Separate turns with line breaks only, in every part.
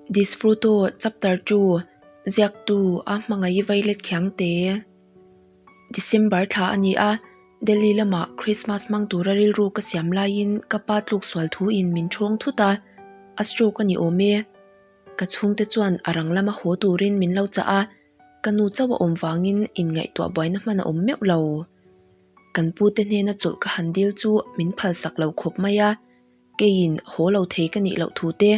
Disfruto Chapter Two, Ziaktu a hmangaih vailet khiangte. December thla a ni a, Delhi lamah Christmas hmang tura rilru ka siam laiin ka pa tluk sual thuin min ṭhawng thut a, a stroke a ni awm e. Ka chhungte chuan a rang lama haw turin min lo chah a, ka nu chauh a awm vangin inngaihtuah buaina hman a awm meuh lo. Kan pute hnena chawlh ka han dil chu min phalsak lo khawp mai a, Keiin haw lo thei ka nih loh thu te,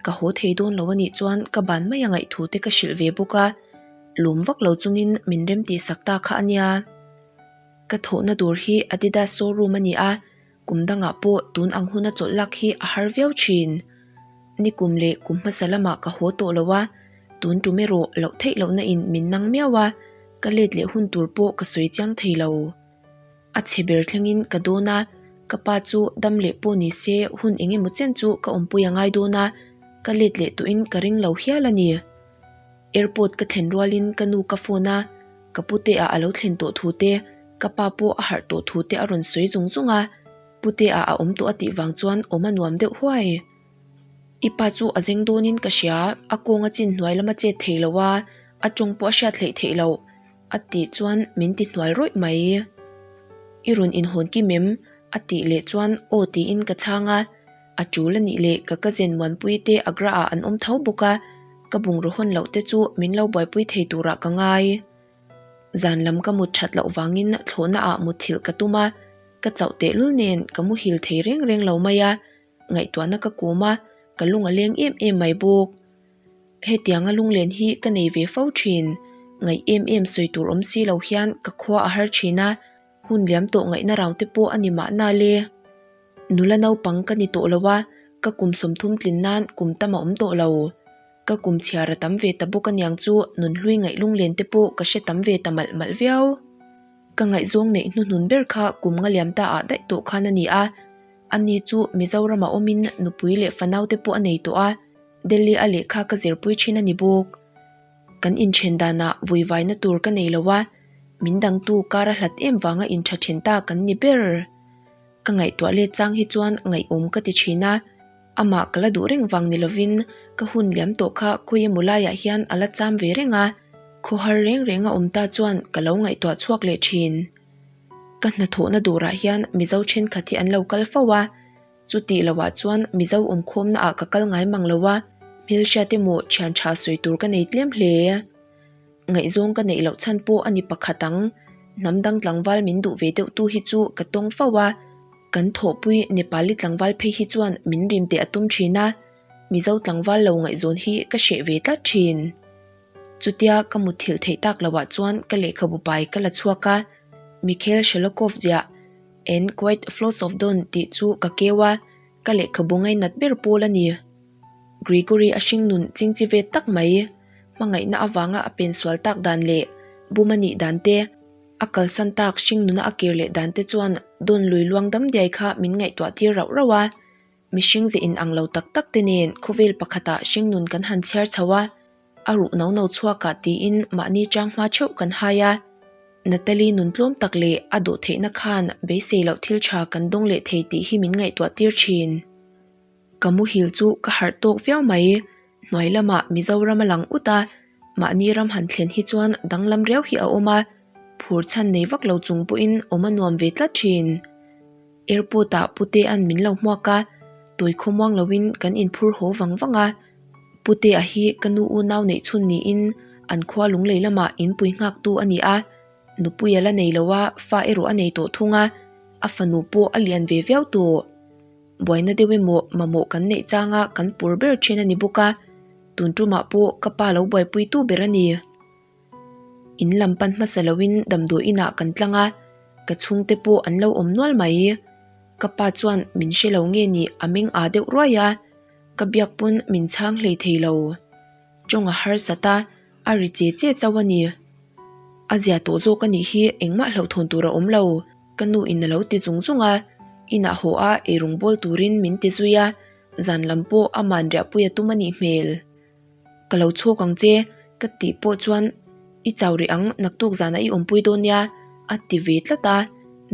ka haw thei dawn lo a nih chuan ka ban mai a ngaih thu te ka hrilh ve bawk a, lum vak lo chungin min rem tih sak ta kha a nia. Ka thawhna tur hi Adidas showroom a ni a, kum dangah pawh tun ang huna chawlh lak hi a har viau thin. Nikum leh kum hmasa lamah ka haw tawh lo a, tun tum erawh loh theih lohna in min nang miau a, ka let leh hun tur pawh ka sawi chiang thei lo. A chhe ber thlengin ka dawn a, ka pa chu dam leh pawh ni se hun eng emaw chen chu ka awmpui a ngai dawn a, ka let leh tawhin ka ring lo hial a ni. Airport ka thlen rualin ka nu ka phone a, ka pute ah a lo thlen tawh thu te, ka pa pawh a harh tawh thu te a rawn sawi zung zung a, pute ah a awm tawh a tih vang chuan awm a nuam deuh huai. I pa chu a zeng dawnin ka hria, a kawng a chin hnuai lama chet thei lo a, a tawng pawh a hriat hleih theih loh. A tih chuan min ti hnual rawih mai. I rawn inhawn kim em? A tih leh chuan aw tiin ka chhang a. A tul a nih leh ka cousin Muanpui te Agra ah an awm tho bawk a, ka bungraw hawn loh te chu min lo buaipui thei turah ka ngai. Zan lam ka mut that loh vangin thlawhna ah mutthilh ka tum a, ka chauh tehlul nen ka muhil thei reng reng lo mai a, ngaihtuahna ka kum a, ka lung a leng em em mai bawk. Hetianga lunglen hi ka nei ve fo thin. Ngaih em em sawi tur awm si lo hian ka khua a har thin a, hun liam tawh ngaihna rau te pawh a ni mahna le. Nula naupang ka ni tawh lo a, ka kum 30 tlin nan kum tam a awm tawh lo. Ka kum chhiar a tam ve ta bawk aniang chu nunhlui ngaih lunglen te pawh ka hre tam ve ta malh malh viau. Ka ngaihzawng neih hnuhnun ber kha kum nga liam ta ah daih tawh khan a ni a, ani chu Mizoram a awmin nupui leh fanau te pawh a nei tawh a, Delhi a lehkha ka zirpui thin a ni bawk. Kan inthen danah vuivaina tur ka nei lo a, min dangtu kar a hlat em vanga intha then ta kan ni ber. Ka ngaihtuah let chang hi chuan ngaihawm ka ti thin a, amah ka la duh reng vang ni lovin ka hun liam tawh kha khawi emaw laiah hian a la cham ve reng a, khawhar reng reng a awm ta chuan ka lo ngaihtuah chhuak leh thin. Ka hnathawhna dawrah hian Mizo thenkhat hi an lo kal fo a, Chutih lohah chuan Mizo awmkhawmna ah ka kal ngai mang lo a, hmelhriat emaw thian tha sawi tur ka nei tlem hle. Ngaihzawng ka neih loh chhan pawh a ni pakhat ang, hnam dang tlangval min duh ve deuh tu hi chu ka tawng fo a, kan thawhpui Nepali tlangval phei hi chuan min rim teh a tum thin a, Mizo tlangval lo ngaihzawn hi ka hreh ve tlat thin. Chutia ka mutthilh theih tak lohah chuan ka lehkhabu pai ka la chhuak a, Mikhail Sholokhov ziah And Quiet Flows of Dawn tih chu ka keu a, ka lehkhabu ngainat ber pawl a ni. Grigory a hringnun chingchi ve tak mai, hmangaihna avanga a pensual tak dan leh bum a nih dan te, a kalsan tak hringnuna a kir leh dan te chuan Dawn lui luang dam diai kha min ngaihtuah tir rauh rauh a. Mihring ze inang lo tak tak te nen khawvel pakhatah hringnun kan han chhiar chho a, A ruh no no chhuak ah tiin mahni chang hma theuh kan hai a. Natalie nun tlawm tak leh a dawh theihna khan beisei loh thil tha kan dawng leh thei tih hi min ngaihtuah tir thin. Ka muhil chu ka harh tawk viau mai. Hnuai lamah Mizoram a lang ut a, mahni ram han thlen hi chuan danglam riau hi a awm a, phur chhan nei vak lo chung pawhin awm a nuam ve tlat thin. Airport ah Putea'n min lo hmuak a, tawi khawmuang loin kan inphur haw vang vang a. Putea hi ka nu unau neih chhun niin an khua lunglei lamah inpui nghaktu a ni a, nupui a la nei lo a, fa erawh a nei tawh thung a, a fanu pawh a lian ve viau tawh. Buaina deuh emaw mamawh kan neih changa kan pur ber thin a ni bawk a, tun tumah pawh ka pa lo buaipuitu ber a ni. In lam pan hmasa loin damdawi inah kan tlang a, ka chhungte pawh an lo awm nual mai. Ka pa chuan min hre lo nge ni a meng aa deuh ruai a. Ka biak pawn min chhang hlei thei lo. Tawng a harsat a, a ri che che chauh a ni. A zia tawh zawk a nih hi engmah hlauhthawn tur a awm lo, ka nu in a lo ti zung zung a. Inah haw a eirawng bawl turin min ti zui a, zan lam pawh aman riahpui a tum a nih hmel. Ka lo chhuak ang che, ka tih pawh chuan i chau rih ang naktuk zanah i awmpui dawn nia, a ti ve tlat a.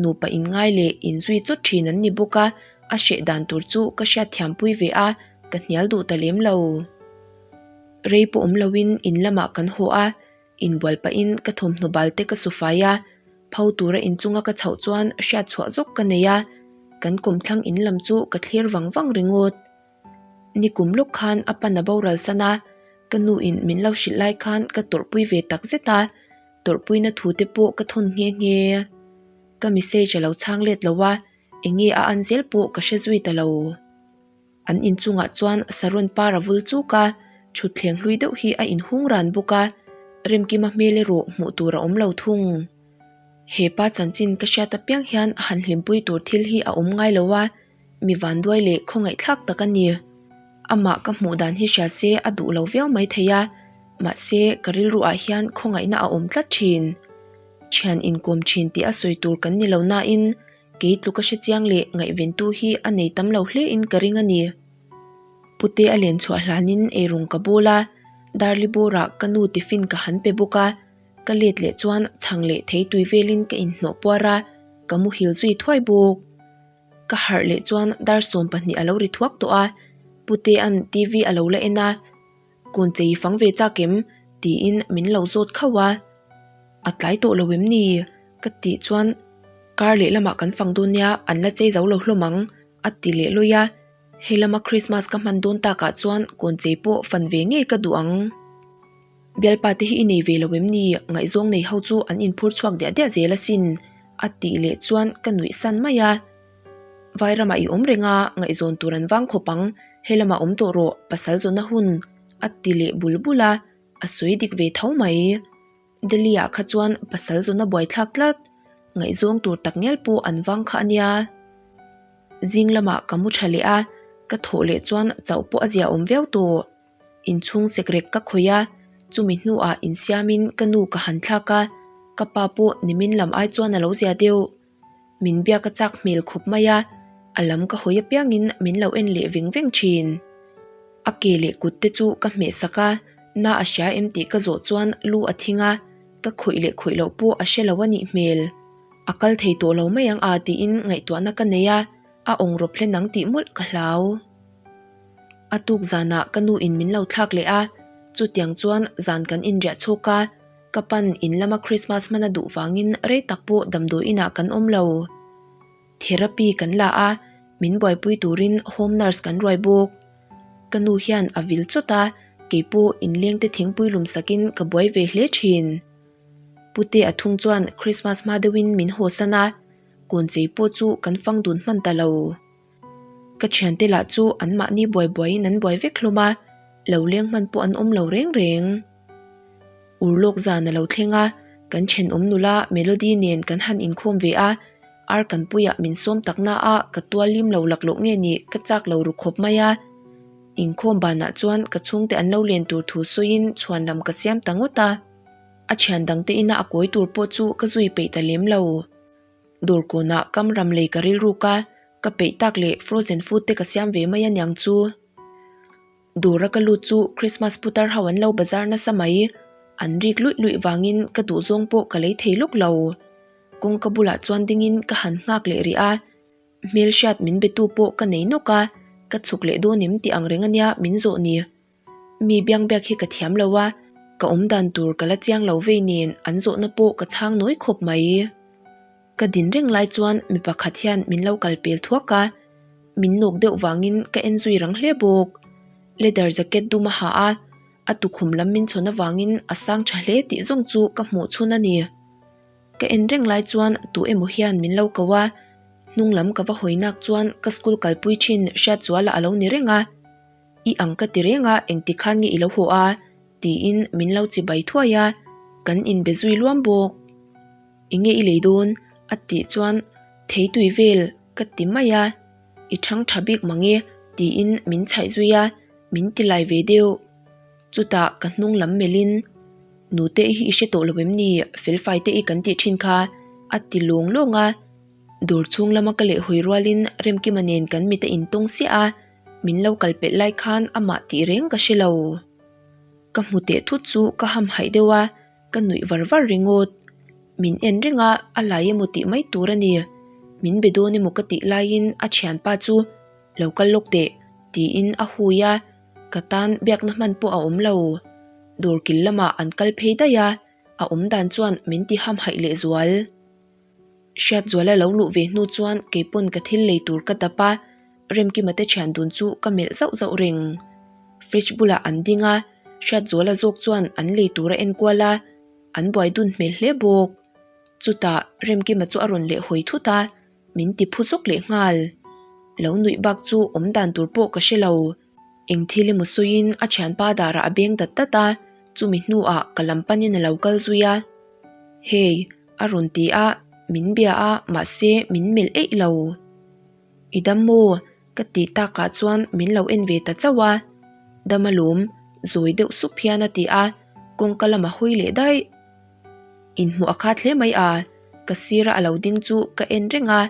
Nupa inngai leh inzui chawt thin an ni bawk a, a hreh dan tur chu ka hriatthiampui ve a, ka hnial duh ta lem lo. Rei pawh awm loin in lamah kan haw a, inbual pahin ka thawmhnaw bal te ka su fai a, pho tura inchunga ka chhoh chuan hriat chhuah zawk ka nei a, kan kawmthlang in lam chu ka thlir vang vang ringawt. Nikum lawk khan a pan a boral san a, ka nu in min lo hrilh lai khan ka tawrhpui ve tak zet a, tawrhpuina thu te pawh ka thawn nghe nghe. Ka message a lo chhang let lo a, eng nge a an zel pawh ka hre zui ta lo. An inchungah chuan saron par a vul chuk a, thutthleng hlui deuh hi a inhung ran bawk a, Remkima hmel erawh hmuh tur a awm lo thung. He pa chanchin ka hriat apiang hian han hlimpui tur thil hi a awm ngai lo a, mi vanduai leh khawngaihthlak tak a ni. Amah ka hmuh dan hi hria se a duh lo viau mai thei a, mahse ka rilruah hian khawngaihna a awm tlat thin. Thian inkawm thin tih a sawi tur kan ni lo nain kei tluk a hre chiang leh ngaihventu hi a nei tam lo hle in ka ring a ni. Pute a len chhuah hlanin eirawng ka bawl a, Darli bawrah ka nu tiffin ka han pe bawk a, ka let leh chuan chhang leh thei tui velin ka inhnawh puar a, ka muhil zui thuai bawk. Ka harh leh chuan dar 20 a lo ri thuak tawh a, Putea'n TV a lo la en a, Kawn chei fang ve chak em? tiin min lo zawt khauh a, A tlai tawh lo em ni? ka tih chuan Kar leh lamah kan fang dawn nia, an la chei zo lo hlawm ang a ti leh lawi a, Hei lama Christmas ka hman dawn takah chuan kawn chei pawh fan ve ngei ka duh ang. Bialpa te hi i nei ve lo em ni? Ngaihzawng nei ho chu an inphur chhuak diah diah zel asin a tih leh chuan ka nuih san mai a. Vai ramah i awm reng a, ngaihzawn tur an vang khawp ang, he lamah awm tawh rawh, pasal zawnna hun a ti leh bul bul a, a sawi dik ve tho mai. Delhi ah kha chuan pasal zawnna buaithlak tlat, ngaihzawng tur tak ngial pawh an vang kha a nia. Zing lamah ka mu tha leh a, ka thawh leh chuan chauh pawh a ziaawm viau tawh. Inchhung sekrek ka khawih a, chumi hnuah insiamin ka nu ka han thlak a, ka pa pawh nimin lam ai chuan a lo zia deuh. Min biak a chak hmel khawp mai a, a lam ka hawi apiangin min lo en leh veng veng thin. A ke leh kut te chu ka hmeh sak a, na a hria em tih ka zawh chuan lu a thing a, ka khawih leh khawih loh pawh a hre lo a nih hmel. A kal thei tawh lo mai ang a tiin ngaihtuahna ka nei a, a awng rawp hlen ang tih mawlh ka hlau. A tuk zanah ka nu in min lo thlak leh a, chutiang chuan zan kan inriah chhawk a, ka pan in lama Christmas hman a duh vangin rei tak pawh damdawi inah kan awm lo. Therapy kan la a, min buaipui turin home nurse kan ruai bawk. Ka nu hian a vil chawt a, keipawh inleng te thingpui lum sakin ka buai ve hle thin. Pute a thung chuan Christmas hma deuhin min hawsan a, kawnchei pawh chu kan fang dun hman ta lo. Ka thiante lah chu anmahni buai buaiin an buai vek hlawm a, lo leng hman pawh an awm lo reng reng. Urlawk zan a lo thleng a, kan thenawm nula Melody nen kan han inkhawm ve a, ar kan puiah min sawm tak na a ka tual lim lo laklawh nge nih ka chak lo ru khawp mai a. Inkhawm banah chuan ka chhungte an lo len tur thu sawiin chhuan lam ka siam ta ngawt a. A thian dangte ina a kawi tur pawh chu ka zui peih ta lem lo. Dawr kawnah kam ram lei ka rilruk a, ka peih tak leh frozen food te ka siam ve mai aniang chu. Dawra ka lut chu Christmas putar ho an lo bazar nasa mai, an rik luih luih vangin ka duhzawng pawh ka lei thei lawk lo. Kawngka bulah chuan dingin ka han nghak leh rih a, hmelhriat min betu pawh ka nei nawk a, ka chhuk leh dawn em tih ang reng ania min zawh ni. Mi biang biak hi ka thiam lo a, ka awm dan tur ka la chiang lo vei nen an zawhna pawh ka chhang nawi khawp mai. Ka din reng lai chuan mi pakhat hian min lo kal pel thuak a, min nawk deuh vangin ka en zui rang hle bawk. Leather jacket dum a ha a, a tukhum lam min chhawn avangin a sang tha hle tih zawng chu ka hmuh chhun a ni. Ka en reng lai chuan tu emaw hian min lo ko a, hnung lam ka va hawi nak chuan ka school kalpui thin Hriatzuala a lo ni reng a. I ang ka ti reng a, engti khan nge i lo haw a? tiin min lo chi bai thuai a, kan inbe zui luam bawk. Enge i lei dawn? a tih chuan thei tui vel ka ti mai a, I thang tha bik mang e tiin min chhaih zui a, min ti lai ve deuh. Chutah ka hnung lam melhin, Nute i hi i hre tawh lo em ni? Felfai te i kan tih thin kha a ti lawng lawng a. Dawr chhung lama ka lehhawi rualin Remkima nen kan mit a intawng siah a. Min lo kal pelh lai khan amah tih reng ka hre lo. Ka hmu teh thut chu ka ham haih deuh a, ka nuih var var ringawt. Min en reng a, a lai emaw tih mai tur a ni. Min be dawn emaw ka tih laiin a thianpa chu lo kal lawk teh tiin a hui a. Ka tan biakna hman pawh a awm lo. Dawr kil lamah an kal phei daih a, a awm dan chuan min ti hamhaih lehzual. Hriatzuala lo luh ve hnu chuan keipawn ka thil lei tur ka dap a, Remkima te thian dun chu ka melh zauh zauh reng. Fridge bulah an ding a, Hriatzuala zawk chuan an lei tur a enkual a, an buai dun hmel hle bawk. Chutah Remkima chu a rawn leh hawi thut a, min ti phu zawk leh nghal. Lo nuih bak chu awm dan tur pawh ka hre lo. Eng thil emaw sawiin a thianpa darah a beng dat dat a, chumi hnuah ka lam panin a lo kal zui a. Hey, a rawn ti a, min bia a, mahse min melh eih lo. I dam maw? ka tih takah chuan min lo en ve ta chauh a. Dam alawm, zawi deuh sup hian a ti a, kawngka lamah hawi leh daih. Inhmuh a khat hle mai a, ka sira a lo ding chu ka en reng a,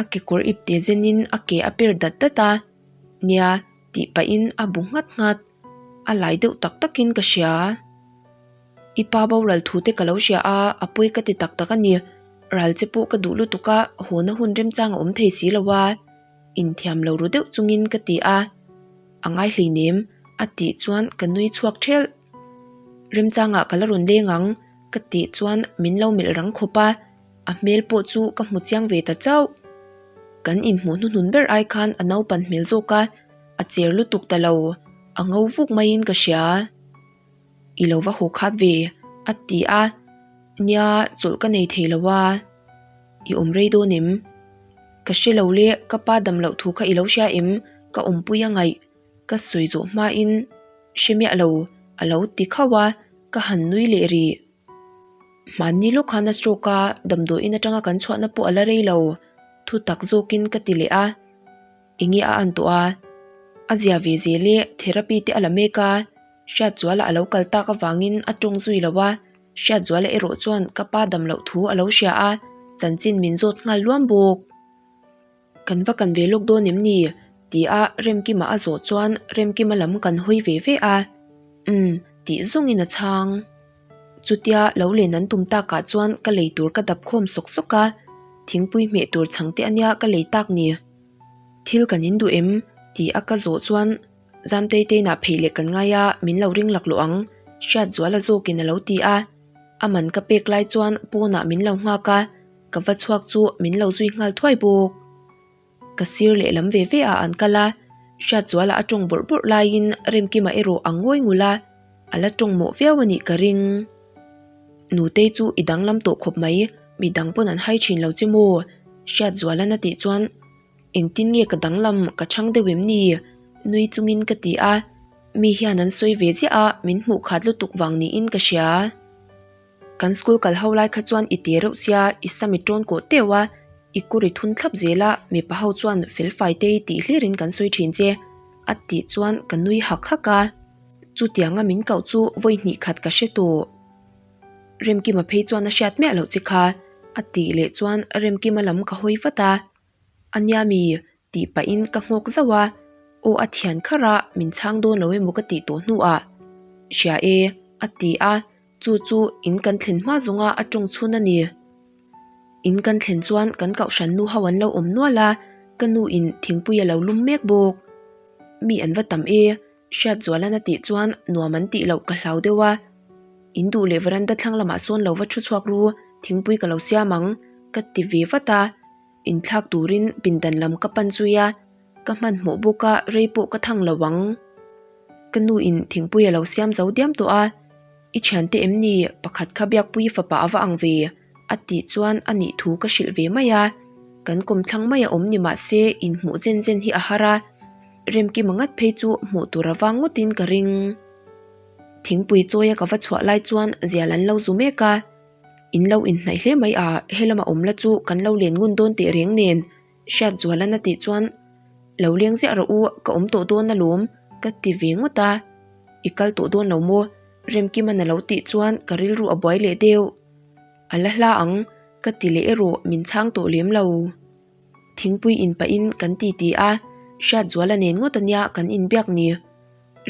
a kekawr ip te zenin a ke a per dat dat a, nia tih pahin a bu nghat nghat, a lai deuh tak takin ka hria. I pa boral thu te ka lo hria a, a pawi ka ti tak tak a ni, ral che pawh ka duh lutuk a, hawna hun remchang a awm thei si lo a, inthiam lo ru deuh chungin ka ti a, a ngai hleinem a tih chuan ka nui chhuak ṭhelh. Remchangah ka la rawn leng ang ka tih chuan min lo melh rang khawp a, a hmel pawh chu ka hmu chiang ve ta chauh. Kan inhmuh hnuhnun ber ai khan a naupan hmel zawk a, a cher lutuk ta lo, a ngo vuk maiin ka hria. I lo va haw khat ve a ti a, nia chawlh ka nei thei lo a, i awm rei dawn em? Ka hre lo le, ka pa dam loh thu kha i lo hria em? Ka awmpui a ngaih, ka sawi zawh hmain hre miah lo a lo ti khauh a, ka han nui leh rih. Hmanni lawk khan a stroke a, damdawiin atanga kan chhuahna pawh a la rei lo, thu tak zawkin ka ti leh a, enge a an tawh a, a zia ve zel e, therapy te a la mek a, Hriatzuala a lo kal tak avangin a tawng zui lo a, Hriatzuala erawh chuan ka pa dam loh thu a lo hria a, chanchin min zawt nghal luam bawk. Kan va kan ve lawk dawn em ni? Tia Remkima a zawh chuan Remkima lam kan hawi ve ve a, Umm tih zawngin a chhang. Chutia lo len an tum takah chuan ka lei tur ka dap khawm sawk sawk a, thingpui hmeh tur chhang te ania ka lei tak ni. Thil kan in duh em? Ti a ka zawh chuan Zamtei te inah phei leh kan ngai a, min lo ring laklawh ang, Hriatzuala zawkin a lo ti a. A man ka pek lai chuan pawnah min lo nghak a, ka va chhuak chu min lo zui nghal thuai bawk. Ka sir lehlam ve ve ah an kal a, Hriatzuala a tawng bawrh bawrh laiin Remkima erawh a ngawi ngul a, a la tawng mawh viau a nih ka ring. Nutei chu i danglam tawh khawp mai, midang pawn an hai thin lo che maw? Hriatzuala'n a tih chuan Engtin nge ka danglam ka chhang deuh em ni? Nui chungin ka ti a, mi hian an sawi ve ziah a, min hmuh khat lutuk vang niin ka hria. Kan school kal ho lai kha chuan i te reuh sia, i sam i tawn kawh teuh a, i kur i thun thlap zel a, mipa ho chuan felfai te i tih hlirin kan sawi thin che, a tih chuan ka nui hak hak a. Chutianga min koh chu vawi hnih khat ka hre tawh. Remkima phei chuan a hriat miah loh che kha, a tih leh chuan Remkima lam ka hawi vat a. A nia mi? tih pahin ka nghawk zauh a, aw a thian kharh a, min chhang dawn lo emaw ka tih tawh hnuah hria e a ti a, chu chu in kan thlen hma zawnga a tawng chhun a ni. In kan thlen chuan kan kohhran nu ho an lo awm nual a, ka nu in thingpui a lo lum mek bawk. Mi an va tam e, Hriatzualan a tih chuan nuam an tih loh ka hlau deuh a, in duh leh veranda thlang lamah sawn lo va thu chhuak ru, thingpui ka lo siam ang ka ti ve vat a. Inthlak turin pindan lam ka pan zui a, ka hmanhmawh bawk a rei pawh ka thang lo ang. Ka nu in thingpui a lo siam zo diam tawh a, I thiante em ni pakhat kha Biakpuii fapa a va ang ve a tih chuan a nih thu ka hrilh ve mai a, kan kawmthlang mai a awm ni mah se inhmuh zen zen hi a har a, Remkima ngat phei chu hmuh tur a vang ngawtin ka ring. Thingpui chawia ka va chhuah lai chuan zial an lo zu mek a. In lo inhnaih hle mai a, helama awm la chu kan lo len ngun dawn teh reng nen Hriatzualan a tih chuan Lo leng ziah rawh u, ka awm tawh dawn alawm ka ti ve ngawt a, I kal tawh dawn lo maw? Remkiman a lo tih chuan ka rilru a buai leh deuh. A la hla ang ka ti leh erawh min chhang tawh lem lo. Thingpui in pahin kan ti ti a, Hriatzuala nen ngawt ania kan inbiak ni.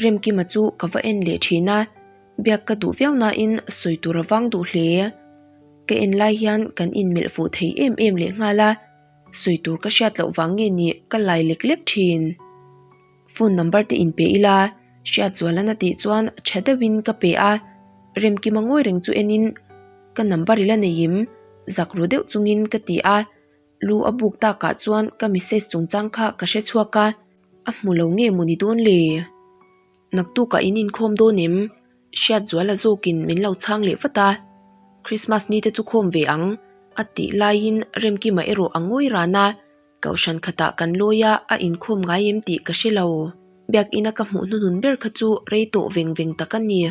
Remkima chu ka va en leh thin a, biak ka duh viau nain sawi tur a vang duh hle. Ka en lai hian kan inmelh fuh thei em em leh nghal a, sawi tur ka hriat loh vang nge ni ka lai lek lek thin. Phone number te inpe ila. Hriatzuala'n a tih chuan tha deuhin ka pe a, Remkima ngawi reng chu enin ka number i la nei im? Zak ru deuh chungin ka ti a, lu a buk takah chuan ka message chungchang kha ka hre chhuak a, a hmu lo nge maw ni dawn le? Naktukah in inkhawm dawn em? Hriatzuala zawkin min lo chhang leh vat a, Christmas ni te chu khawm ve ang a tih laiin Remkima erawh a ngawi ran a, Kohhran khatah kan lawi a, a inkhawm ngai em tih ka hre lo. Biakina ka hmuh hnuhnun ber kha chu rei tawh veng veng tak a ni.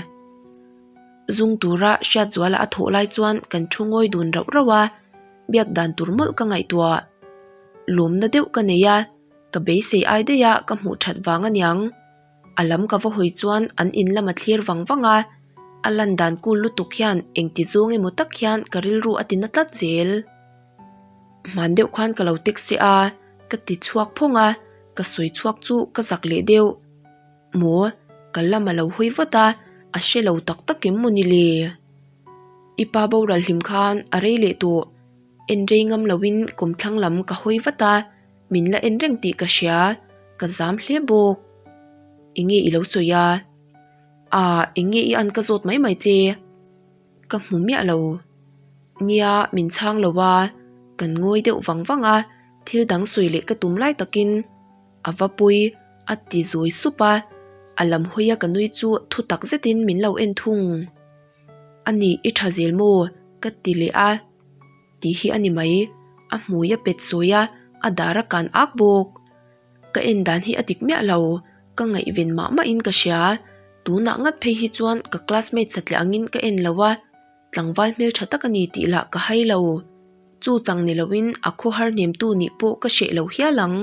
Zung tura Hriatzuala a thawh lai chuan kan thu ngawi dun rauh rauh a, biak dan tur mawlh ka ngaihtuah. Lawmna deuh ka nei a, ka beisei ai daih a ka hmuh that vang aniang. A lam ka va hawi chuan an in lam a thlir vang vang a, a lan dan kul lutuk hian engti zawng emaw tak hian ka rilru a ti na tlat zel. Hman deuh khan ka lo text che a, ka ti chhuak phawng a, ka sawi chhuak chu ka zak leh deuh. Maw, ka lam a lo hawi vat a, a hre lo tak tak em maw ni le? I pa boral hlim khan a rei leh tawh, en rei ngam loin kawmthlang lam ka hawi vat a, min la en reng tih ka hria, ka zam hle bawk. Enge i lo sawi a? Aa, enge i an ka zawt mai mai che? Ka hmu miah lo. Nia, min chhang lo a, kan ngawi deuh vang vang a, thil dang sawi leh ka tum lai takin a va pawi a ti zawi sup a, a lam hawi a ka nui chu thu tak zetin min lo en thung. A ni, i tha zel maw? ka ti leh a, tih hi a ni mai. A hmui a pet sawi a, a dar a kan ak bawk. Ka en dan hi a dik miah lo, ka ngaihven mah mahin ka hria. Tunah ngat phei hi chuan ka classmate satliah angin ka en lo a, tlangval hmeltha tak a ni tih lah ka hai lo. Chu chang ni loin a khawhar hnemtu nih pawh ka hreh lo hial ang.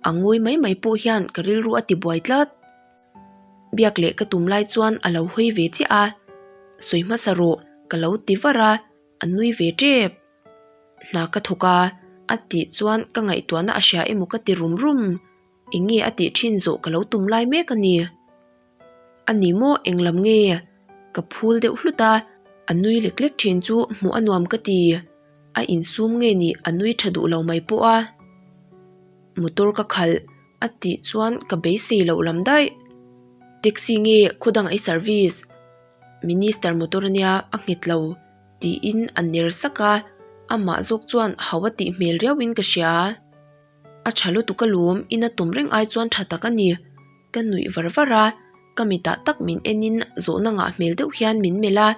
A ngawi mai mai pawh hian ka rilru a ti buai tlat. Biak leh ka tum lai chuan a lo hawi ve chiah a, Sawi hmasa rawh ka lo ti var a, a nui ve tep. Hna ka thawk a, a tih chuan ka ngaihtuahna a hria emaw ka ti rum rum. Eng nge a tih thin zawh ka lo tum lai mek a ni. A ni maw englam nge? Ka phul deuh hlut a, a nui lek lek thin chu hmuh a nuam ka ti. A insum nge ni a nui tha duh lo mai pawh a. Motor ka khalh a tih chuan ka beisei loh lam daih. Taxi nge khaw dangah i service? Minister motor ania a nghet lo. Tiin a ner sak a, amah zawk chuan hau a tih hmel riauin ka hria. A tha lutuk alawm, ina tum reng ai chuan tha tak a ni. Ka nuih var var a, ka mitah tak min enin zawhna ngah hmel deuh hian min melh a,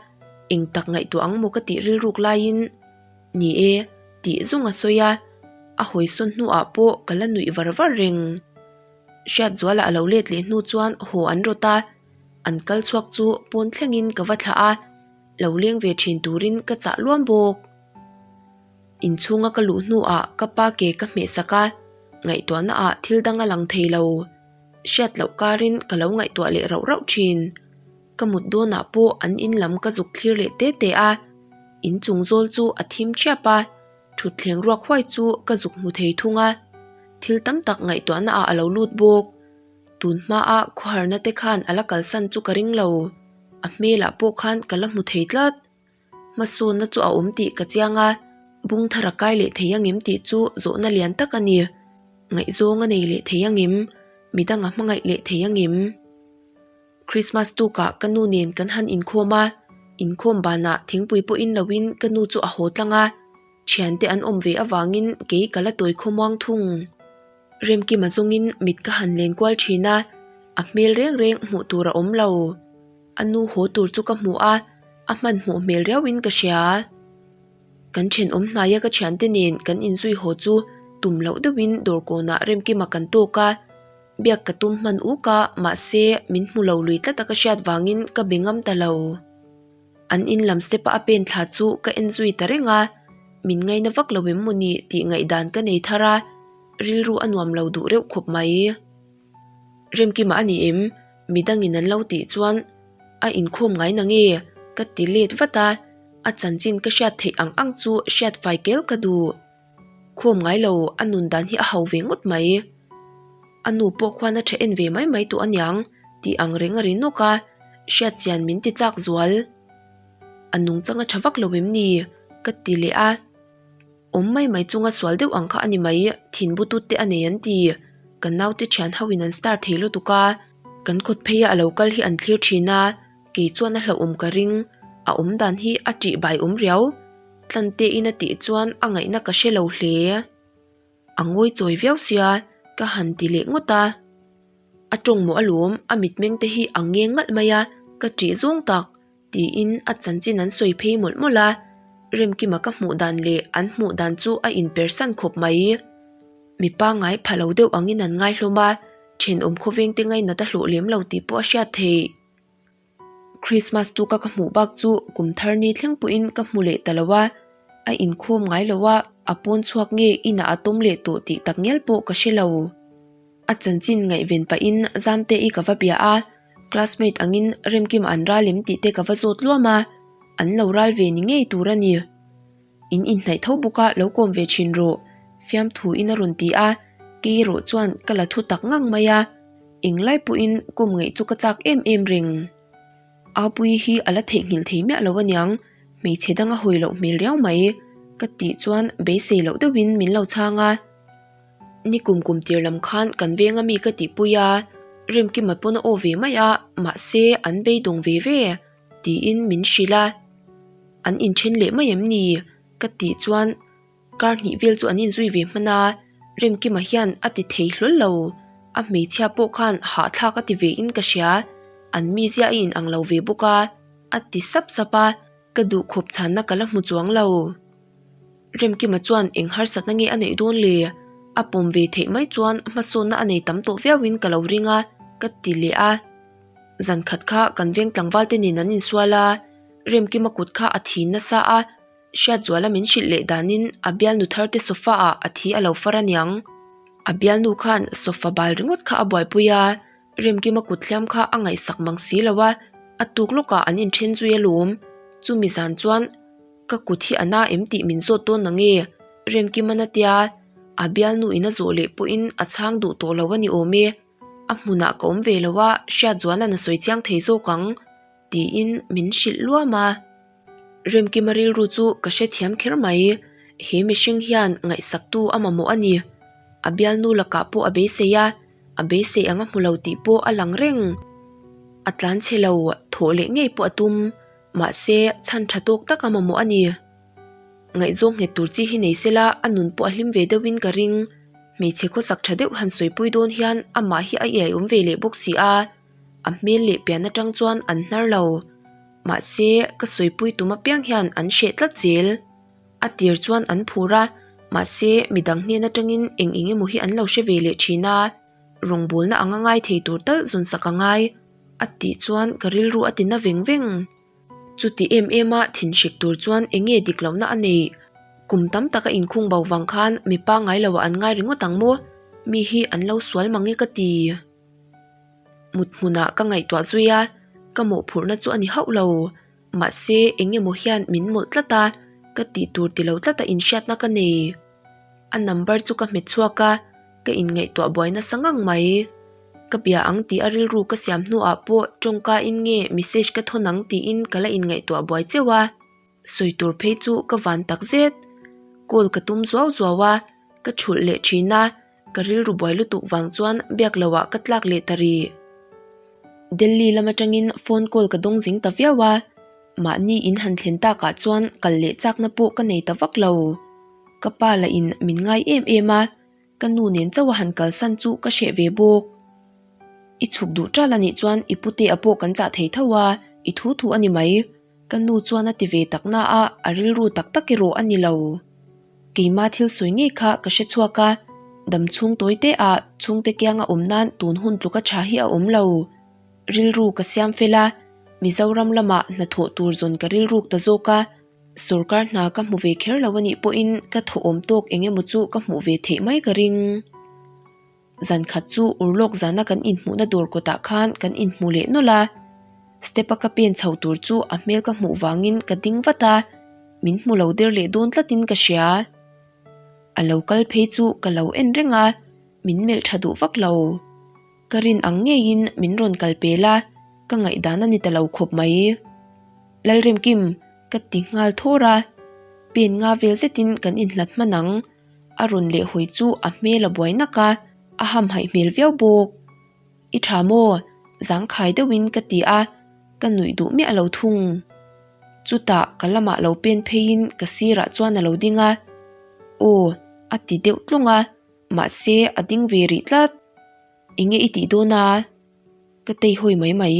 eng tak ngaihtuah ang maw ka tih rilruk laiin, Ni e, tih zawng a sawi a, a hawisawn hnuah pawh ka la nuih var var reng. Hriatzuala a lo let leh hnu chuan haw an rawt a, an kal chhuak chu pawn thlengin ka va thlah a. Lo leng ve thin turin ka chah luam bawk. Inchhunga ka luh hnuah ka pa ke ka hmeh sak a, ngaihtuahna ah thil dang a lang thei lo. Hriat loh karin ka lo ngaihtuah leh rauh rauh thin. Ka mut dawnah pawh an in lam ka zuk thlir leh te te a, inchung zawl chu a thim thiap a, thutthleng ruak huai chu ka zuk hmu thei thung a. Thil tam tak ngaihtuahna ah a lo lut bawk. Tun hmaa khawharna te khan a la kalsan chu ka ring lo. A hmelah pawh khan ka la hmu thei tlat. Hmasawnna chu a awm tih ka chiang a, bung thar a kai leh thei angem tih chu zawhna lian tak a ni. Ngaihzawng a nei leh thei angem? Midang a hmangaih leh thei angem? Christmas tukah ka nu nen kan han inkhawm a, inkhawm banah thingpui pawhin loin ka nu chu a haw tlang a, thiante an awm ve avangin kei ka la tawi khawmuang thung. Remkima zawngin mit ka han len kual thin a, a hmel reng reng hmuh tur a awm lo. A nu haw tur chu ka hmu a, a hmanhmawh hmel riauin ka hria. Kan thenawm hnaia ka thiante nen kan inzui haw chu tum loh deuhin dawrkawnah Remkima kan tawk a, biak ka tum hman uk a, mahse min hmu lo lui tlat a ka hriat vangin ka be ngam ta lo. An in lam step a a pen thla chu ka en zui ta reng a, min ngaina vak lo em maw ni tih ngaihdan ka nei thar a, rilru a nuam lo duh reuh khawp mai. Remkima a ni em? Midangin an lo tih chuan a inkhawm ngai na nge? Ka ti let vat a, a chanchin ka hriat theih ang ang chu hriat fai kel ka duh. Khawm ngai lo, a nun dan hi a ho ve ngawt mai. A nu pawh khuan a tha en ve mai mai tawh aniang tih ang reng a ri nawk a, hriat chian min ti chak zual. A nungchang a tha vak lo em ni? Ka ti leh a. Awm mai mai chunga sual deuh ang kha a ni mai, thin butut te a nei an ti. Kan naute thian ho in an star thei lutuk a. Kan kawt pheia a lo kal hi an thlir thin a, kei chuan a hlauhawm ka ring. A awm dan hi a ṭih bai awm riau. Tlantein a tih chuan a ngaihna ka hre lo hle. A ngawi chawi viau sia, ka han ti leh ngawt a. A tawng mawh alawm, a mitmeng te hi a ngeng ngalh mai a, ka ṭih zawng tak, tiin a chanchin an sawi phei mawlh mawlh a. Remkima ka hmuh dan leh an hmuh dan chu a inpersan khawp mai. Mi pangngai pha lo deuh angin an ngai hlawm a, thenawm khawveng te ngainat a hlawh lem lo tih pawh a hriat theih. Christmas tuka ka hmuh bak chu kum thar ni thleng pawhin ka hmu leh ta lo a, a inkhawm ngai lo a, a pawn chhuak nge inah a tawm leh tawh tih tak ngial pawh ka hre lo. A chanchin ngaihven pahin Zamte-i ka va bia a, classmate angin Remkima an ral em tih te ka va zawt luam a, an lo ral ve ni ngei tur a ni. In inhnaih tho bawk a lo kawm ve thin rawh, fiamthu in a rawn ti a, kei erawh chuan ka la thu tak ngang mai a, englai pawhin kawm ngaih chu ka chak em em reng. Apuii hi a la theihnghilh thei miah lo aniang, hmeichhe dang a hawi loh hmel riau mai, ka tih chuan beisei loh deuhin min lo chhang a. Ni kum kum tir lam khan kan veng ami ka tihpui a, Remkima pawn a aw ve mai a, mahse an beidawng ve ve. Tiin min hrilh a, an inthen leh mai em ni? Ka tih chuan kar hnih vel chu an inzui ve hman a, Remkima hian a ti thei hlawl lo. A hmeichhia pawh khan hahthlak a ti ve in ka hria, an mizia a inang lo ve bawk a, a ti sap sap a, ka duhkhawp chhanna ka la hmu chuang lo. Remkima chuan eng harsatna nge a neih dawn le? A pawm ve theih mai chuan hmasawnna a nei tam tawh viauin ka lo ring a, ka ti leh a. Zan khat kha kan veng tlangval te nen an insual a, Remkima kut kha a thi nasa a, Hriatzuala min hrilh leh danin a bialnu thar te sofa ah a thi a lo far aniang. A bialnu khan sofa bal ringawt kha a buaipui a, Remkima kut hliam kha a ngaihsak mang si lo a, a tuk lawkah an inthen zui alawm. Chumi zan chuan ka kut hi a na em tih min zawt dawn nange? Remkima'n a tia, a bialnu in a zawh leh pawhin a chhang duh tawh lo a ni awm e. A hmunah ka awm ve lo a, Hriatzuala'n a sawi chiang thei zawk ang, tiin min hrilh luam a. Remkima rilru chu ka hrethiam kher mai, he mihring hian ngaihsaktu a mamawh a ni. A bialnu lakah pawh a beisei a, a beisei ang a hmu lo tih pawh a lang reng. A tlan chhe lo, thawh leh ngei pawh a tum, mahse chhan tha tawk tak a mamawh a ni. Ngaihzawng nghet tur chi hi nei sela a nun pawh a hlim ve deuhin ka ring. Hmeichhe khawsak tha deuh han sawipui dawn hian amah hi a iai awm ve leh bawk si a, a hmel leh pian atang chuan an hnar lo. Mahse, ka sawipui tum apiang hian an hreh tlat zel. A tir chuan an phur a, mahse midang hnen atangin eng eng emaw hi an lo hre ve leh thin a, rawngbawlna anga ngai thei tur tal zawn sak a ngai, a tih chuan ka rilru a ti na veng veng. Chuti em em a thinhrik tur chuan eng nge dik lohna a neih? Kum tam tak a inkhung bo vang khan mi pangngai lo ah an ngai ringawt ang maw? Mi hi an lo sual mang e ka ti. Mut hmunah ka ngaihtuah zui a, ka mawhphurhna chu a ni hauh lo. Mahse eng emaw hian min mawlh tlat a, ka tih tur ti lo tlat a inhriatna ka nei. A number chu ka hmet chhuak a. Ka inngaihtuah buai nasa ngang mai. Ka bia ang tih a rilru ka siam hnuah pawh tawngka in nge message ka thawn ang tiin ka la inngaihtuah buai cheuh a. Sawi tur phei chu ka van tak zet. Call ka tum zuau zuau a, ka thulh leh thin a, ka rilru buai lutuk vang chuan biak loh ah ka tlak leh ta rih. Delhi lam atangin phone call ka dawng zing ta viau a, mahni in han thlen takah chuan kal leh chakna pawh ka nei ta vak lo. Ka pa lah in min ngai em em a. Ka nu nen chauh a han kalsan chu ka hreh ve bawk. I chhuk duh ṭal a nih chuan i pute a pawh kan chah thei tho a, i thu thu a ni mai. Ka nu chuan a ti ve tak na a, a rilru tak tak erawh a ni lo. Keima thil sawi ngei kha ka hre chhuak a, dam chhung tawi te ah chhungte kianga awm nan tun hun tluka ṭha hi a awm lo. Rilru ka siam fel a, Mizoram lamah hnathawh tur zawn ka rilruk ta zawk a. Sorkar hna ka hmu ve kher lo anih pawhin ka thawhawm tawk eng emaw chu ka hmuh ve theih mai ka ring. Zan khat chu urlawk zana kan inhmuhna dawr kawtah khan kan inhmu leh nawlh a. Step a ka pen chho tur chu a hmel ka hmuh vangin ka ding vat a, min hmu lo der leh dawn tlatin ka hria. A lo kal phei chu ka lo en reng a, min melh tha duh vak lo. Ka rin ang ngeiin min rawn kal pel a, ka ngaihdan a ni ta lo khawp mai. Lalremkim, ka ti nghal thawr a, pen nga vel zetin kan inhlat hman ang. A rawn leh hawi chu a hmel a buai nak a, a hamhaih hmel viau bawk. I tha maw? Zangkhai deuhin ka ti a, ka nuih duh miah lo thung. Chutah ka lamah lo pen pheiin ka sirah chuan a lo ding a, Aw, a ti deuh tlawng a, mahse a ding ve rih tlat. Enge i tih dawn a? Ka tei hawi mai mai.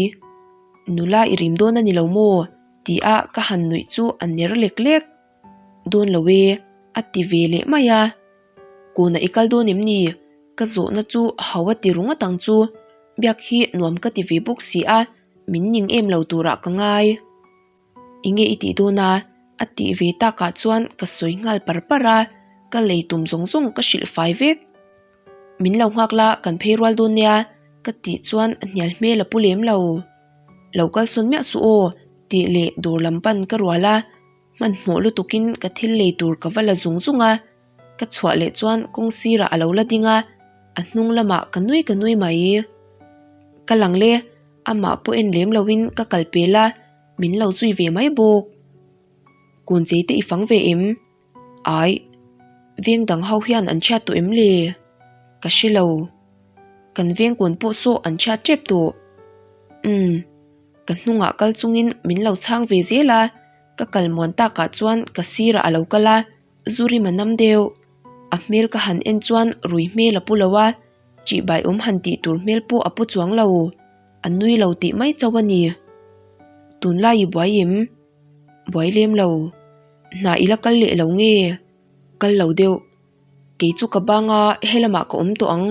Nula i rim dawn a ni lo maw? ti a ka han nuih chu a ner lek lek. Dawn lo e, a ti ve leh mai a. Kawnah i kal dawn em ni? Ka zawhna chu hau a ti ru ngawt ang chu. Biak hi nuam ka ti ve bawk si a, min ning em lo turah ka ngai. Enge i tih dawn a? A tih ve takah chuan ka sawi nghal par par a, ka lei tum zawng zawng ka hrilh fai vek. Min lo nghak la, kan phei rual dawn nia, ka tih chuan a hnial hmel a pu lem lo. Lo kal sawn miah suh aw, tih leh dawr lam pan ka rual a, hmanhmawh lutukin ka thil lei tur ka va la zung zung a, ka chhuah leh chuan kawng sirah a lo la ding a, a hnung lamah ka nui ka nui mai. Ka lang le, amah pawh en lem loin ka kal pel a, min lo zui ve mai bawk. Kawnchei te i fang ve em? Ai, veng dang ho hian an chhiat tawh em le? Ka hre lo. Kan veng kawn pawh saw an chhiat tep tawh. Umm, ka hnungah kal chungin min lo chhang ve zel a, ka kal muan takah chuan ka sirah a lo kal a, zu rim a nam deuh. A hmel ka han en chuan rui hmel a pu lo a, ṭihbai awm han tih tur hmel pawh a pu chuang lo. A nui lo tih mai chauh a ni. Tunlai i buai em? Buai lem lo. Hna i la kal leh lo nge? Kal lo deuh. Kei chu ka bang a, helamah ka awm tawh ang.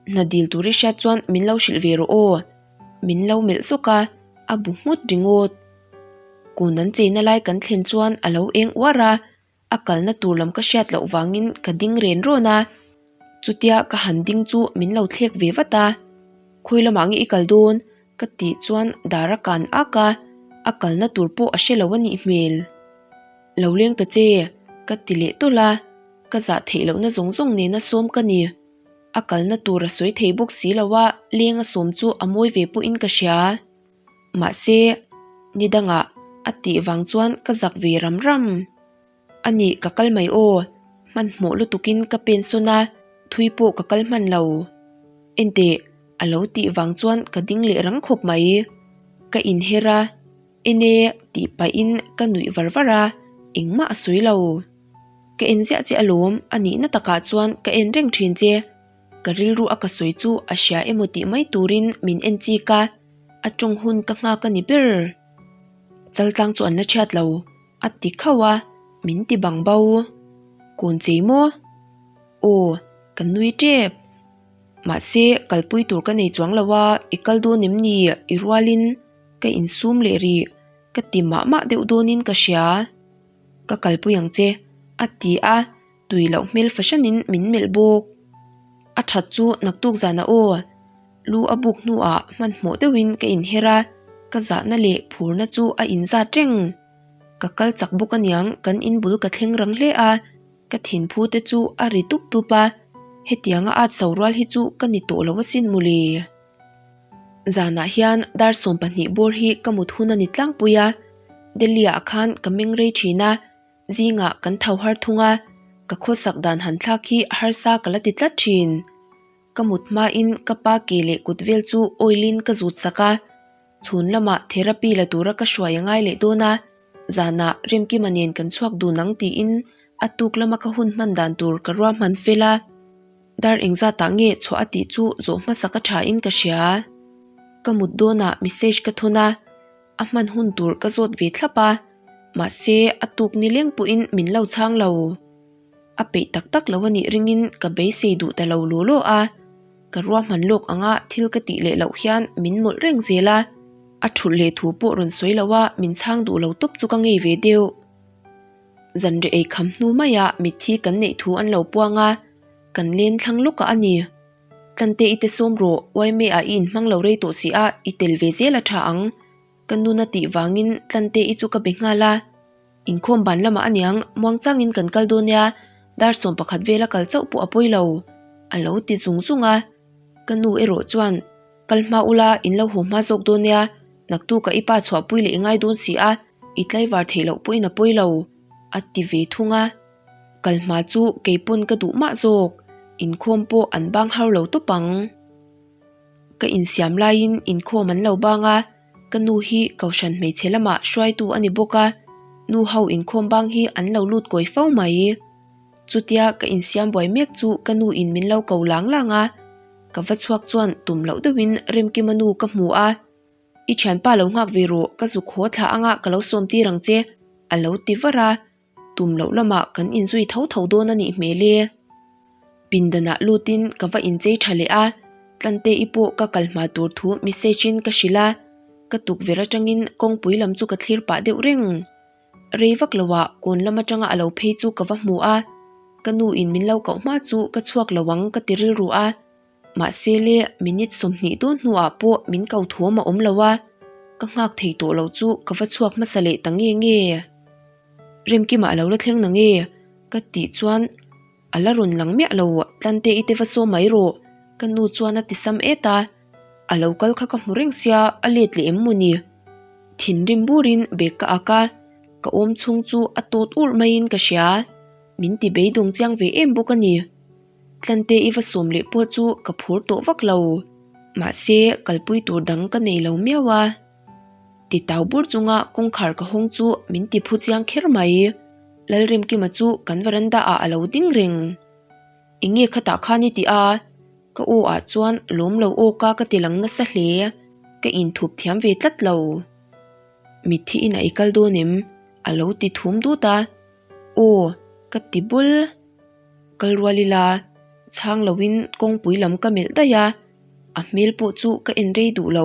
Hna dil tur i hriat chuan min lo hrilh ve rawh aw. Min lo melh zawk a, a bu nghut ringawt. Kun an cheina lai kan thlen chuan a lo eng uar a, a kalna tur lam ka hriat loh vangin ka ding ren rawn a, chutia ka han ding chu min lo thlek ve vat a, Khawi lamah nge i kal dawn? ka tih chuan dar a kan ak a, a kalna tur pawh a hre lo a nih hmel. Lo leng ta che, ka ti leh tawlh a, ka zah theih lohna zawng zawng nena sawm ka ni. A kalna tur a sawi thei bawk si lo a, leng a sawm chu a mawi ve pawhin ka hria. Mahse, ni dangah a tih vang chuan ka zak ve ram ram. A nih ka kal mai aw, hmanhmawh lutukin ka pen sawn a, thui pawh ka kal hman lo. Enteh, a lo tih vang chuan ka ding leh rang khawp mai. Ka inher a, en e tih pahin ka nuih var var a, engmah a sawi lo. Ka en ziah che alawm, a nihna takah chuan ka en reng thin che. Ka rilru a ka sawi chu a hria emaw tih mai turin min en chik a, a tawng hun ka nghak a ni ber. Chaltlang chu an la chhiat lo, a ti khauh a, min ti bang bo. Kawn chei maw? Aw, ka nui tep. Mahse, kalpui tur ka nei chuang lo a, i kal dawn em ni? I rualin ka insum leh rih, ka ti mah mah deuh dawnin ka hria. Ka kalpui ang che, a ti a. Tui loh hmel fahranin min melh bawk. A that chu naktuk zanah aw. Lu a buk hnuah hmanhmawh deuhin ka inher a, ka zahna leh phurna chu a inzat reng. Ka kal chak bawk aniang kan inbul ka thleng rang hle a, ka thinphu te chu a ri tup tup a, hetianga at so rual hi chu ka ni tawh lo asin mawle. Zanah hian dar 12 bawr hi ka mut hun a ni tlangpui a, Delhi ah khan ka meng rei thin a, Zingah kan tho har thung a, ka khawsak dan han thlak hi harsa ka la ti tlat thin. Ka mut hmain ka pa ke leh kut vel chu oil in ka zut sak a, chhun lamah therapy la tura ka hruai a ngai leh dawn a, zanah Remkima nen kan chhuak dun ang tiin a tuk lama ka hun hman dan tur ka ruahman fel a. Dar engzatah nge chhuah a tih chu zawh hmasa ka thain ka hria. Ka mut dawnah message ka thawn a. A hman hun tur ka zawt ve thlap a, mahse a tuk ni leng pawhin min lo chhang lo. A peih tak tak lo a nih ringin ka beisei duh ta lo law law a, ka ruahman lawk anga thil ka tih leh loh hian min mawlh reng zel a, a thulh leh thu pawh rawn sawi lo a min chhang duh lo tawp chu ka ngei ve deuh. Zanriah ei kham hnu maiah mitthi kan neih thu an lo puang a, kan len thlang lawkah a ni. Tlante i te sawm rawh, Uaime ah i inhmang lo rei tawh si a, i tel ve zel a tha ang. Ka nun a tih vangin Tlante i chu ka be nghal a. Inkhawm ban lamah aniang, muang changin kan kal dawn nia, dar 11 vela kal chauh pawh a pawi lo, a lo ti zung zung a. Ka nu erawh chuan, Kal hma ula, in lo haw hma zawk dawn nia, naktukah i pa chhuahpui leh i ngai dawn si a, i tlaivar theih loh pawhin a pawi lo, a ti ve thung a. Kal hma chu kei pawn ka duh mah zawk, inkhawm pawh an bang har lo tawp ang. Ka insiam laiin inkhawm an lo bang a, ka nu hi Kohhran hmeichhe lamah hruaitu a ni bawk a, nu ho inkhawm bang hi an lo lut kawi fo mai. Chutia ka insiam buai mek chu ka nu in min lo ko lang lang a, ka va chhuak chuan tum loh deuhin Remkima nu ka hmu a, I thianpa lo nghak ve rawh, ka zuk haw thla anga ka lo sawm tir ang che, a lo ti var a, tum loh lamah kan inzui tho tho dawn a nih hmel e. Pindanah lutin ka va inchei tha leh a, Tlante-i pawh ka kal hma tur thu message in ka hrilh a, ka tukverh atangin kawngpui lam chu ka thlir pah deuh reng. Rei vak loah kawn lam atanga a lo phei chu ka va hmu a, ka nu in min lo koh hma chu ka chhuak lo ang ka ti rilru a, mahse le minute 20 dawn hnuah pawh min ko thuam a awm lo a, ka nghak thei tawh lo chu ka va chhuak hmasa leh ta nge nge. Remkima a lo la thleng na nge? ka tih chuan a la rawn lang miah lo, Tlante i te va saw mai rawh ka nu chuan a ti sam et a. A lo kal kha ka hmu reng sia, a let leh em maw ni? Thinrim burin bag ka ak a, ka awm chhung chu a tawt urh maiin ka hria. Min ti beidawng chiang ve em bawk a ni. Tlante i va sawm leh pawh chu ka phur tawh vak lo. Mahse, kalpui tur dang ka nei lo miau a. Ti tau bur chunga kawngkhar ka hawng chu min ti phu chiang kher mai. Lalrimkima chu kan veranda ah a lo ding reng. Enge khatah khan i ti a? Ka aw ah chuan lawm lo aw ka ka ti lang nasa hle. Ka inthup thiam ve tlat lo. Mitthi inah i kal dawn em? A lo ti thum dut a. Aw, ka ti bul. Kal rual ila, chhang loin kawngpui lam ka melh daih a, a hmel pawh chu ka en rei duh lo.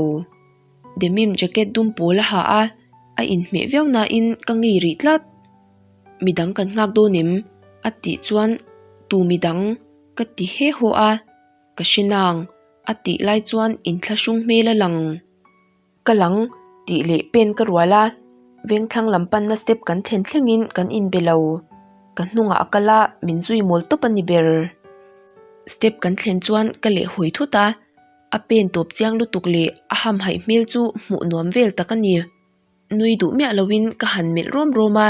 Demim jacket dum pawl a ha a, a inhmeh viau nain ka ngei rih tlat. Midang kan nghak dawn em? A tih chuan tu midang ka ti he haw a, ka hre nang a tih lai chuan inthlahrung hmel a lang. Ka lang tih leh pen ka rual a, vengthlang lam panna step kan thlen thlengin kan inbe lo. Ka hnungah a kal a, min zui mawl tawp a ni ber. Step kan thlen chuan ka lehhawi thut a, a pen tawp chiang lutuk leh a hamhaih hmel chu hmuh nuam vel tak a ni. Nui duh miah loin ka han melh rawm rawm a,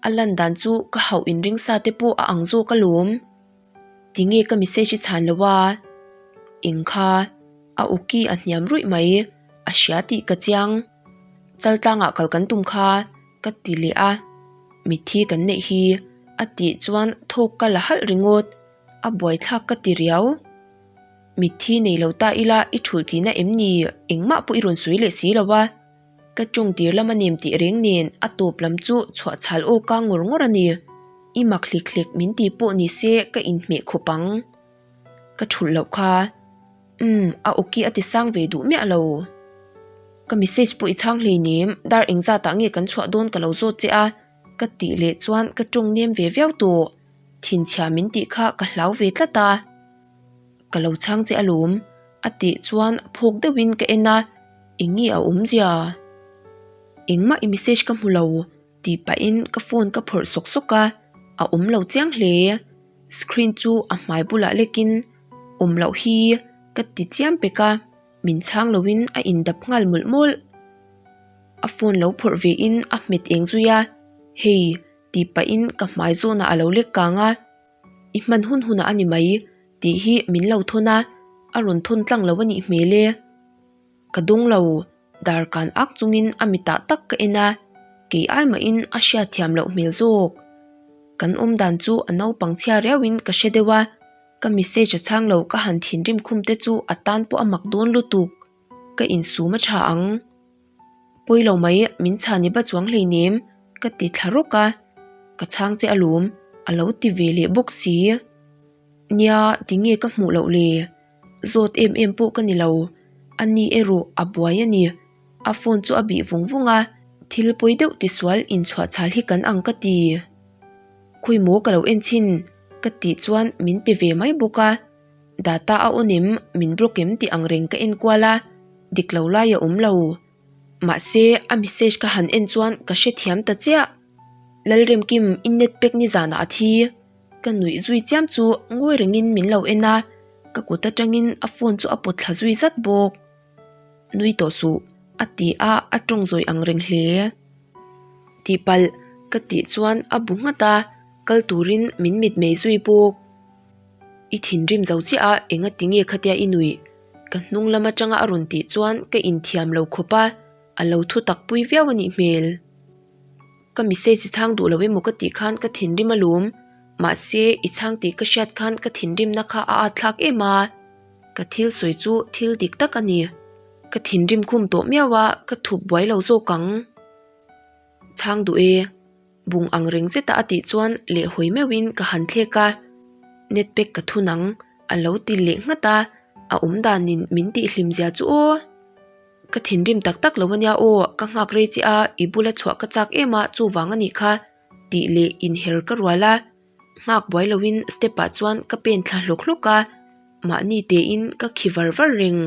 a lan dan chu ka hauh inring sa te pawh a ang zawk alawm. Tinge ka message i chhan lo a? Eng kha? A awki a hniam ruih mai, a hria tih ka chiang. Chaltlangah kal kan tum kha ka ti leh a, mitthi kan neih hi a tih chuan thawk ka la halh ringawt, a buaithlak ka ti riau. Mitthi nei lo ta ila i thulh tihna em ni? Engmah pawh i rawn sawi leh si lo a. Ka ṭawng tir lam a nem tih reng nen a tawp lam chu chhuah chhal aw ka ngawr ngawr a ni. I mak hlik hlek min ti pawh ni se ka inhmeh khawp ang. Ka ṭhulh loh kha. Umm, a awki a ti sang ve duh miah lo. Ka message pawh i chhang hleinem, dar engzatah nge kan chhuah dawn ka lo zawt che a, ka tih leh chuan ka ṭawng nem ve viau tawh. Thinchhia min tih kha ka hlau ve tlat a. Ka lo chhang che alawm, a tih chuan phawk deuhin ka en a, eng nge a awmzia? Engmah i message ka hmu lo tih pahin ka phone ka phawrh sawk sawk a, a awm lo chiang hle. Screen chu a hmai bulah lekin awm loh hi ka ti chiam pek a, min chhang loin a indap nghal mawlh mawlh. A phone lo phawrh vein a hmet eng zui a, hei tih pahin ka hmai zawnah a lo lek kang a. I hman hun hunah a ni mai tih hi min lo thawn a, a rawn thawn tlang lo a nih hmel e. Ka dawng lo, dar kan ak chungin a mitah tak ka en a, kei ai mahin a hriat thiam loh hmel zawk. Kan awm dan chu a naupang chhia riauin ka hre deuh a, ka message a chhang lo ka han thinrim khum te chu a tan pawh a mak dawn lutuk. Ka insum a tha ang. Pawi lo mai, min chhan i ba chuang hleinem, ka ti thla rawk a, ka chhang che alawm, a lo ti ve leh bawk si. Nia, tinge ka hmuh loh le? Zawt em em pawh ka ni lo, a ni erawh a buai a ni. A phone chu a bih vung vung a, thil pawi deuh tisual inchhuah chhal hi kan ang ka ti. Khawi maw ka lo en chhin, ka tih chuan min pe ve mai bawk a. Data a on em, min block em tih ang reng ka en kual a, dik lo lai a awm lo. Mahse, a message ka han en chuan ka hrethiam ta chiah. Lalremkim, i net pack nizanah a thi. Ka nuih zui chiam chu ngawi rengin min lo en a, ka kut atangin a phone chu a pawt thla zui zat bawk. Nui tawh suh, a ti a, a tawng zawi ang reng hle. Tihpalh, ka tih chuan a bu nghat a, kal turin min mitmei zui bawk. I thinrim zo chiah a, enga tinge khatia i nuih? Ka hnung lam atanga a rawn tih chuan ka inthiam lo khawp a, a lo thu tak pui viau a nih hmel. Ka message i chhang duh lo emaw ka tih khan ka thinrim alawm, mahse i chhang tih ka hriat khan ka thinrimna kha a at thlak em a, ka thil sawi chu thil dik tak a ni. Ka thinrim khum tawh miau a, ka thup buai lo zawk ang. Chhang duh e. Bung ang reng zeta a tih chuan lehhawi meuhin ka han thlek a, net pack ka thun ang a lo ti leh nghat a, a awm danin min tihhlim zia chu aw. Ka thinrim tak tak lo ania aw, ka nghak rei che a, i bula chhuah ka chak em a, chuvang a nih kha tih leh inher ka rual a, nghak buai loin step ah chuan ka pen thla hlawk hlawk a, mahni tein ka khi var var reng.